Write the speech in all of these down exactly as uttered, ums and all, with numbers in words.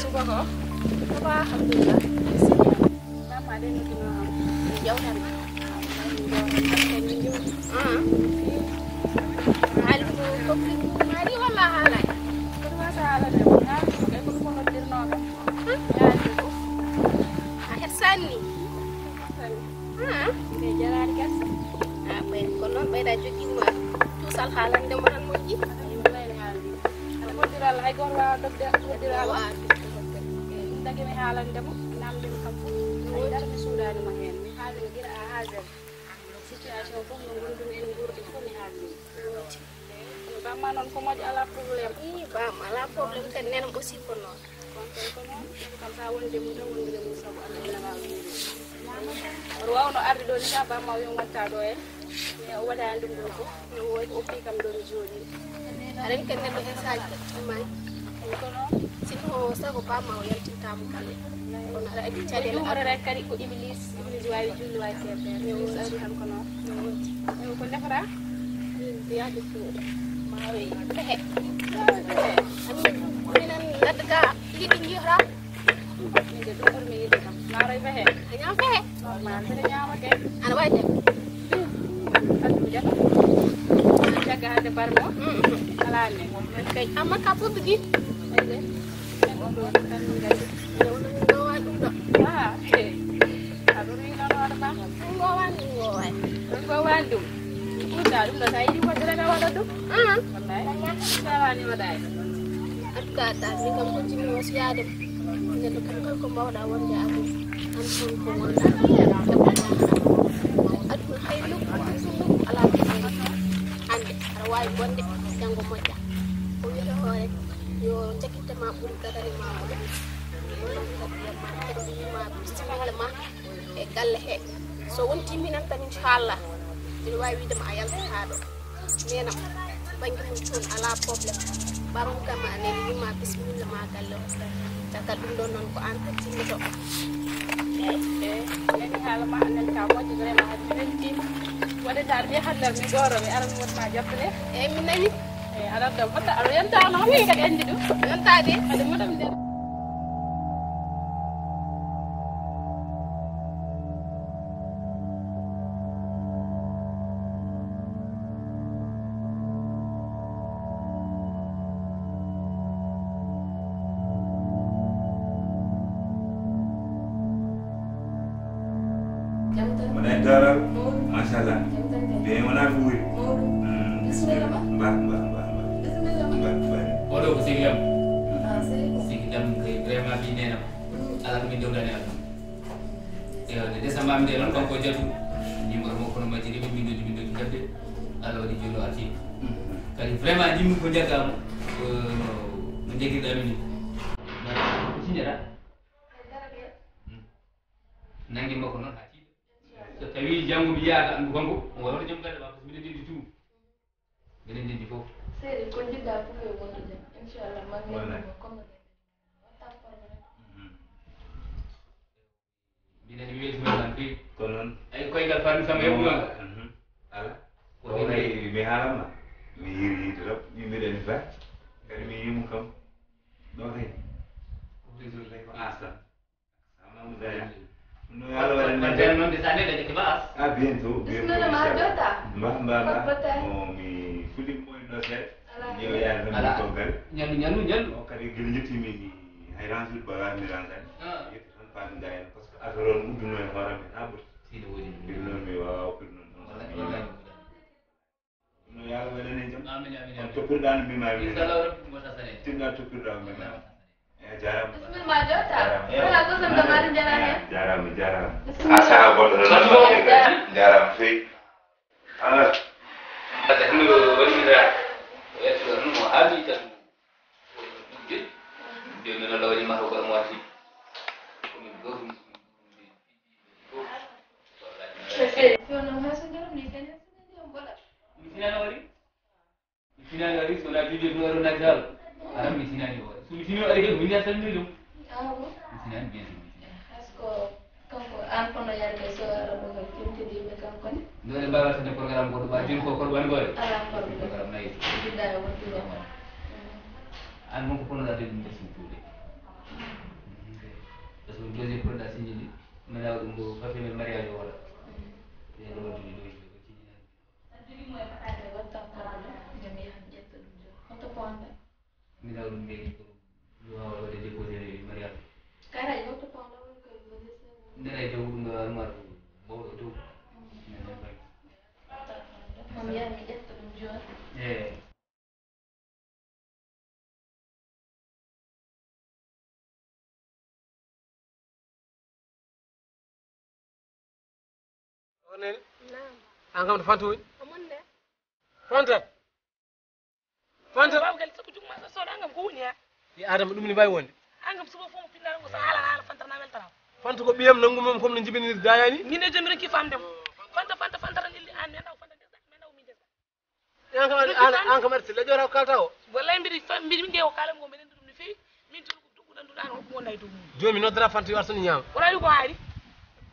Suba ko? Ko ba, alhamdulillah. Mama de no kino. Jawtan. Ah. Hali ko ko mari wala halay. Ko ma sa halay. Ko ko ko dirno. Hali ko. Ah, sanni. Ah, ɓe jaraani gasa. Ah, ɓay, ko noon ɓeyda jogiima cuusal haalande mo tan moƴƴi. Aɗa moƴƴiral, hay gooto waawaa dogde moƴƴiral. Waaw. Ɗum tagi mi haalande mo, namde mo kam fof. Hay dara mi suudaani mo heen. Mi haalni mo gila A haa Z. Situation fof no ngonndumi en nguurdi fof mi haalni mo. Bamma noon ko moƴƴo, alaa problème. Ii, bam, alaa problème, kadi nenam aussi ko noon. Kono kono kam sa wonde mum tan wonde mum sabu Allah ina waawi. Oto wawno arde ɗo ni ka bamma o yo watta ɗo en. Mais o waɗani ɗum ɗo fof. Mi woodi o pi kam ɗo mi jooɗi. Aɗa anndi kadi neɗɗo hen saaji kadi ɗumani. Kono sinno sago bamma o yaltintamo galle. Kono aɗa anndi caɗele ɗum arde. Rek kadi ko iblis, iblis wawi julli wawi kefere. Iblis ari tan ko noon. Eyo ko defata? Mbiyaade ko maaroy pehe. Maaroy pehe. Minen ladde ga yiɗi njiyata. Min de ɗum ɓurmi yiɗde kam. Maaroy pehe. A ñaam pehe. Normal, mbiɗa ñaama kay. Ana wawi dem. Addu jaka. Jaka hande barmo. Alaa ne. Kay amma ka fof gi. Ay de. Ɗum ɗo tan min gandi. Ɗum ɗo wani ɗum ɗo. Ah, eh. Aɗa wi noon hoore ma? Ɗum ɗo wani, ɗum ɗo wani. Ɗum ɗo wani ɗum. Ɓurta ɗum ɗo sa yiɗi waɗde tan a waɗat ɗum. Ah. Wallahi. Sa wani waɗani. En tout cas, ta min kam ko jinmi wasiyaade. Neɗɗo kam kala ko mbawɗa wonde a ɗum. An toon ko wonɗa. Aduna hay nokku, ɗum ɗum alaa ko woni. Hannde aɗa waawi bonde, janngo moƴƴa. Ko wiyata hoore, yo jakitte ma ɓuri gadane ma ɓuri. Yo lamɗo ɓiyan ma, kadi ɓiyi ma, bisimilla ma e galle he. So wonti minan tan, inchallah, mbiɗa waawi wiide ma a yaltataa ɗo. Nenam, bannge mum toon alaa problème. Baron kam a nani yumma bisimilla ma galle o. Caggal ɗum ɗon noon ko an tan timmoto. Eyi, eyi, nani haala ma, a nani ka moƴƴo vraiment, hade mi weltiima. Waɗde taar mi hannde mi gooro mi ara mi wonma jaɓɓude. Eyi, mi nani. Eyi, aɗa ɗo mbaɗa aɗa yonta no mi kadi anndi ɗum. Yontaade. Kadi mbaɗa mi nder. Jam tan. Mbaɗa en dooral. Mawɗum. Machallah. Jam tan kay. Ɓe wona ko wuri. Mawɗum. Mm. Bisimilla ma. Mba, mba, mba, mba. Bisimilla ma. Mba, mba. Oɗo ko sehil am. Ah, sehil ko. Sehil am kay vraiment ɓii nenam. Mm. Alaa ko min dewdani Allah. Ewa, nde décembre am nde noon kanko jatu. Numéro makko no majjiri min mindoji mindoji jabde. Allah waɗi joni o arti. Mm. Kadi vraiment jimmi ko jaggama. Ko no, no jaggirɗa min ni. Ko signata? Nangue makko noon ha tiiɗi. So tawi janngo mi yiyaka anndu kanko, o wonata joom galle ma, par ce que mbiɗa ndenndi tout. Mbiɗa ndenndi fof. Seydi, ko jiɗɗa fof yo wondu jam. Inchallah, ma mi Wallay. Ko comme watta problème. Mhm. Minen mi weltima tan feewi. Ko noon. Ay koygal Fatou Samba yoɓi noon. Mhm. Ala. Ko Ko noon kay mi haalama. Mi yiri yiide rab, mi mbiɗa ni fa. Kadi mi yimu kam. Ɗo kay. Ko réseau kay ko instant. No Allah waɗan men jam. Noon de sane dañi ke baas. Ah, bientôt, bientôt, Bismillah, ma inchallah. Jota. Mba, mba, mba. Ko bota. Mo mi fuɗɗi moyno seeɗa. Ala. Yo yaade tan Ala. Ko gal. Ñallu, ñallu, ñallu. O kadi gila jettimi hay ransude bagage mi ransani. Ah. Yetti tan paami gayno parce que affaire on udduno e hoore men ha ɓurti. Sino woni ɗum. Ɗum noon mi wawa okkude noon. Wallay, wallay. No yo Allah waɗan en jam. Amin, amin, amin. Toppirɗa no mbima mi. Inshallah rabbi mo tasane. Tinɗa toppirɗa o mbima. Amin. E jarama. Bismillah ma jota. Jarama. Wala ko sam da mari jarama. Jarama, jarama. Bismillah. Asara goɗɗo tan. Jarama. Jarama feewi. Ala. Ata hino woni mi dara. Yetti won mo hali tan. Joni no lawri ma ko mo wati. Ko min gotum. Misinaani wari? Misinaani wari, so wonaa juuƴe ɗum waɗo naati haala. Aran misinaani o waɗi. So misinaani o ari kadi, woni a salmini ɗum. Awo. Misinaani, bien sûr, misinaani. Est-ce que kanko aan kono yarde so ara ɗo kadi, fimtidi ɓe kanko ne? Ɗo ɗe mbaawa tan e programme goɗɗo, ɓa jooni ko korɓan goore? Alaa problème. Programme nayi. Jiɗɗa e wontude. An mon ko kono ɗaade ɗum nder suutude. Projet pour la signer, mi nawa ɗum ɗo papier men mariage o waɗa. Ɓe ɗo waɗi ɗo, ɓe ko signer. Addude mo e fataade WhatsApp o ɗo, nde mi yaha mi ƴetta ɗum jooni. Hoto ponda? Mi nawa ɗum mairie ko ɗum wawa waɗde déposé mariage. Kara e hoto ponda woni koye woni sewo. Ndera e dow ɗum ɗo armoire mawɗo dow. Ndera e bay. Hoto ponda. Mo mi yaha mi ƴetta ɗum jooni. Eey. On nene? Naam. An kam to Fanta woni? Ko mon nde? Fanta. Fanta. Baaba Galle, sabu jugma so soɗa an kam ko woni ha? E Adama, ɗum ne mbawi wonde. An kam suba fof mo pinɗa ko so haala haala Fanta na weltata. Fanta ko ɓiyam, nanggu mum comme no jibinirde dayani. Min e joomi ronki famde mo. Fanta, Fanta, Fanta tan illi an, mi anda ko Fanta desɗa, mi anda ko min desɗa. An kam an, an, an kam aɗa sella jooɗa ko kalta o. Wallahi mbiɗi fa-, mbiɗi min ƴeewa kala mo mbeɗen ɗum no feewi. Min tun ko dugguɗan ɗum an hokku wonda e dow mum. Joni mi noddata Fanta yo ar soni ñaama. Wona wi ko haali.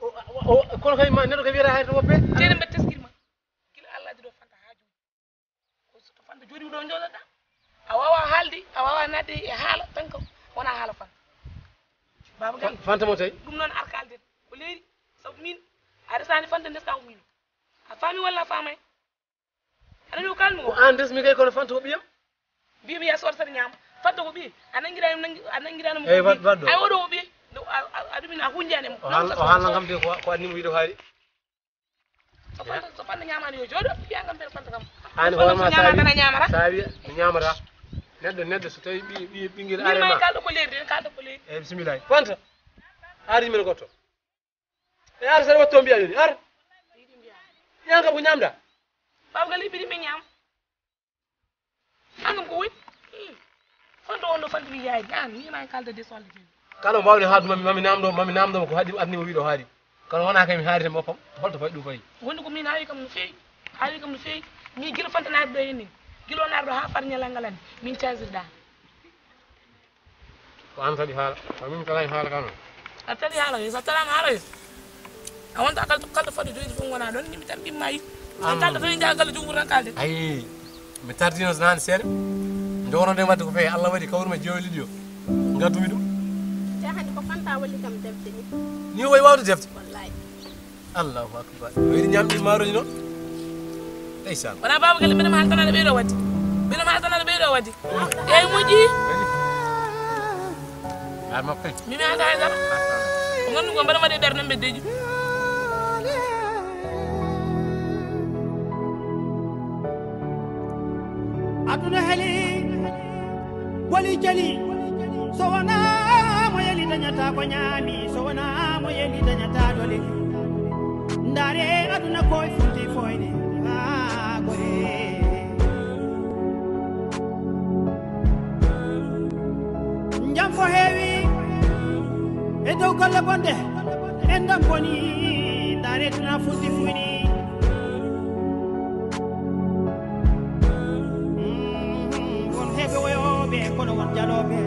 O, o, o, kono kay ma neɗɗo kay wiyata haali to woppe. Jeni mbaɗ teskirma. Gila Allah addi ɗo Fanta ha joni. Ko so to Fanta jooɗi ɗo jooɗata. A wawa haalde, a wawa nadde e haala tan ko wona haala Fanta. Baba Galle. Fanta mo tawi? Ɗum noon ar kalden. Ko leeri. Sabu min a resani Fanta ndeska ko min. A faami walla a faamay? Aɗa anndi ko kaalmi ko? Ko aan resmi kay, kono Fanta ko ɓiyam. Mbimi ya soor saɗa ñaama. Fanta ko ɓiye. A nanngiraa mo, nanngi-, a nanngiraa mo ko ɓiye. Eey, wat-, wat ɗo. Ay, oɗo ko ɓiye. No, a, a, a ɗumin a hunjaani mo. O haal-, o haalna kam de ko, ko adni mo wiɗo haali. So Fanta, so Fanta ñaamaani yo jooɗo, mbiyaa kam mbele Fanta kam. Aan hoore ma so a wi-, ñaamataa, a ñaamataa. So a wi mi ñaamataa. Neɗɗo, neɗɗo so tawi ɓi-, ɓi-, ɓinngel are ma. Min ma kalɗo ko leeri de, kalɗo ko leeri. Eey, bisimilla. Fanta. Ari men goɗɗo. E ar saɗa watto mbiya joni, ar. Yan kam ko ñamda. Baba Galle ɓiɗi min ñaam. An kam ko woni? Hmm. Fanta on ɗo Fanta mi yaari. An, ni ma kalda de solde joni. Kala mbawde haadu mami, mami namdo, mami namdo ko haadi adni mo wiɗo haari. Kono wona kay mi haari tan mo pam. Holto fayi ɗum fayi? Woni ko min haari kam no feewi. Haari kam no feewi. Mi gila Fanta naati ɗo e min. Gila o naati ɗo ha far ñalal ngal hannde. Min caasirɗa. Ko an tawi haala, ko min kala haala kam. A tawi haala yo, so a talaama haala yo. A wonta kala, kala fodde joyde fof wona ɗon, yimɓe tan ɓimma yi. Am. Kalda tan, jaa kala jumbur tan kalde. Ayi, mi tardino so naan seeɗa. Nde wonode wadde ko feewi, Allah waɗi kawruma jeewli ɗi o. Ngatumi ɗum. Te hannde ko Fanta walli kam defde ni. Ni o wayi wawde defde? Wallahi. Allahu akbar. O yiɗi ñamɗi maaroji noon. Ndeysaan. Wona Baba Galle, mbiɗa ma haaltanaade ɓeyɗo wadde. Mbiɗa ma haaltanaade ɓeyɗo wadde. Eeyi, moƴƴi. Ar makko. Mi mi anda haydara. Ko nganndu ko mbaɗa mbaɗe ɓernde mbeddeji. Aduna heli, boli jeli. So wonaa mo yeli dañata ko ñaami, so wonaa mo yeli dañata dole. Ndaare aduna koye funti foyde, haa gore. Jam ko heewi e dow golle bonɗe, en dam boni, ndaare aduna funti fuyni. Mm, won heɓe woyooɓe, kono won jalooɓe.